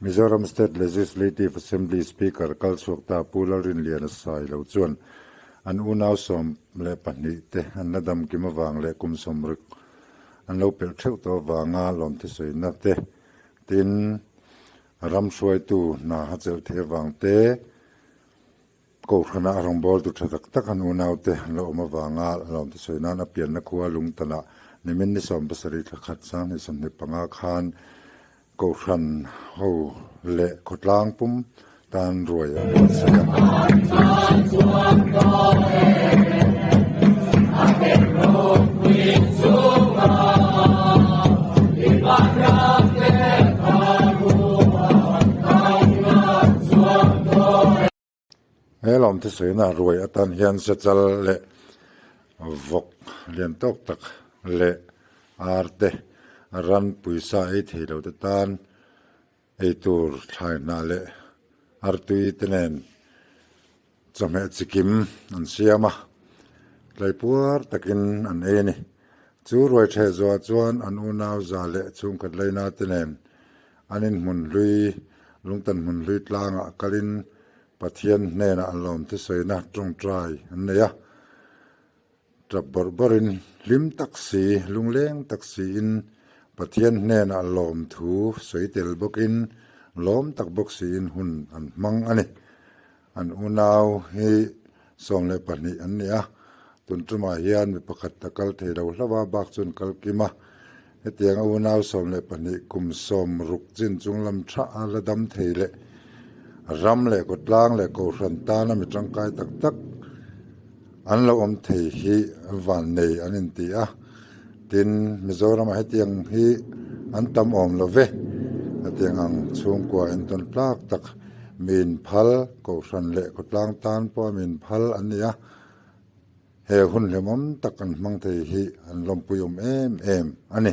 Mizoram State Legislative Assembly Speaker kal chhuak ta Pu Lalrinliana Sailo chuan an unau 12 te an la dam kim avang leh kum 60 an lo pelh theuh tawh avanga lawmthisawiina te tin ram hruaitu hna a chelh thei avang te Kohhranah a rawngbawltu tha tak tak an unaute an lo awm avanga lawmthisawi nan a pianna khua Lungtanah nimin ni 70 thla khat 2025 khan Kohhran ho leh khawtlang pum tan ruai a buatsaih a. He lawmthisawiina ruai atan hian sechal leh vawk lian tawk tak leh ar te ran puisa ei thei lo te tan eitur thlai hnah leh artui te nen chawhmeh chikim an siam a, tlaipuar takin an ei a ni. Chu ruai ṭheh zuah chuan an unau za leh chhungkhat laina te nen An inhmun hlui, lungtan hmun hlui tlangah kalin Pathian hnenah an lawmthisawiina tawngtai an nei a. Tap bawrh bawrhin hlim tak si, lungleng tak siin Pathian hnenah lawmthu sawi tel bawkin lawm tak bawk siin hun an hmang a ni. An unau hi 12 an ni a, tun tumah hian mi pakhat a kal thei lo hlauh a, bak chuan kal kim a. Hetiang a unau 12 kum 60 chin chung lam tha a la dam thei leh ram leh kawtlang leh kohhran tana mi tangkai tak tak an lo awm thei hi vannei an inti a. Tin, Mizoramah hetiang hi an tam awm lo ve. Hetiang ang chhungkua entawn tlak tak min phal, kohhran leh khawtlang tan pawh min phal an ni a. He hun hlimawm tak an hmang thei hi an lawmpui awm em em a ni.